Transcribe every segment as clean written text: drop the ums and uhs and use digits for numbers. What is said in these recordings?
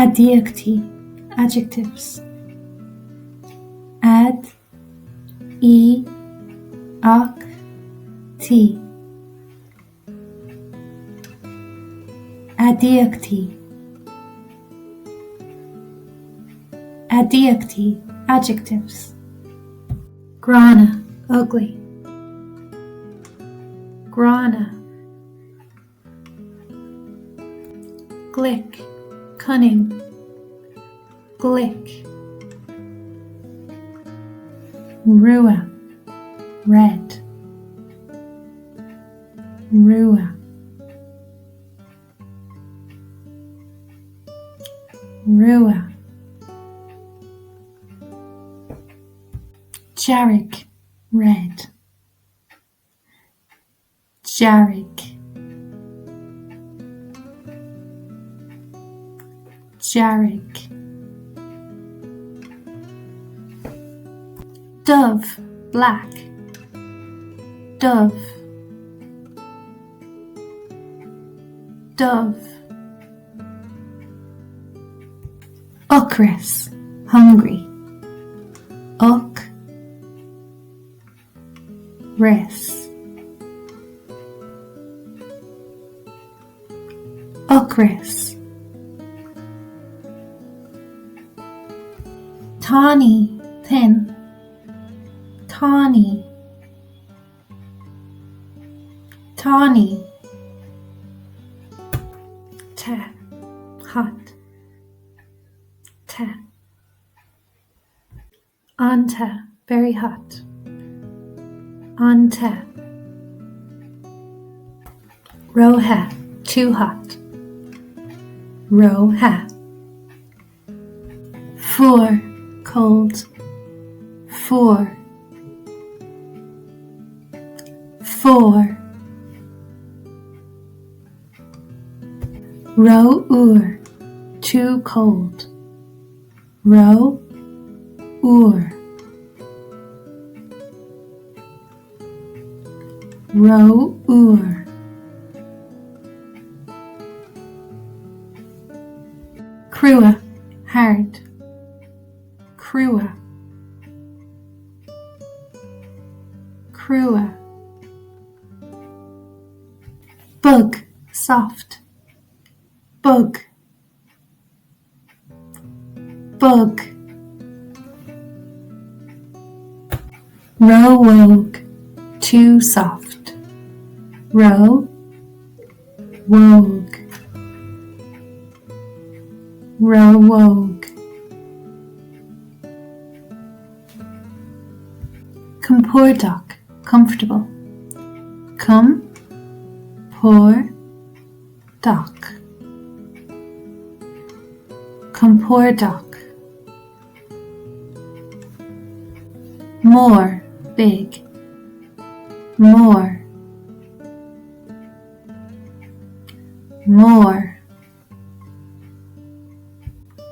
Aidiachtaí, adjectives. Ad, í, ach, taí. Aidiachtaí. Aidiachtaí, adjectives. Gránna, ugly. Gránna. Glic, cunning. Glic. Rua, red. Rua. Rua. Dearg, red. Dearg. Dearg. Dubh, black. Dubh. Dubh. Ocras, hungry. Oc. Ras. Ocras. Tanaí, thin. Tanaí. Tanaí. Te, hot. Te. An-te, very hot. An-te. Ró-the, too hot. Ró-the. Fuar, cold. Fuar. Fuar. Ró-fhuar, too cold. Ró fhuar. Ró fhuar. Crua, hard. Crua. Crua. Bog, soft. Bog. Bog. Ró-bhog, too soft. Ró bhog. Ró-bhog. Compordach, comfortable. Com por dach. Compordach. Mór, big. Mór. Mór.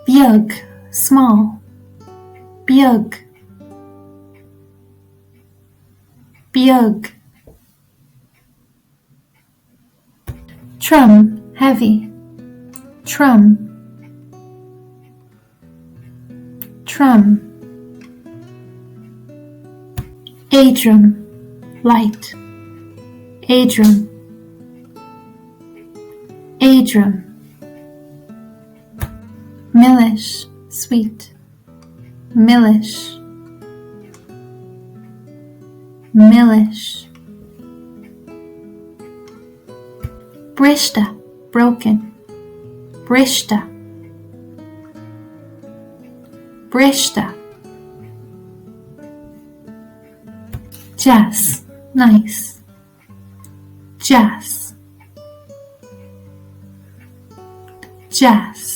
Beag, small. Beag. Beag. Trom, heavy. Trom. Trom. Éadrom, light. Éadrom. Éadrom. Milis, sweet. Milis. Milis. Briste, broken. Briste. Briste. Deas, nice. Deas. Deas.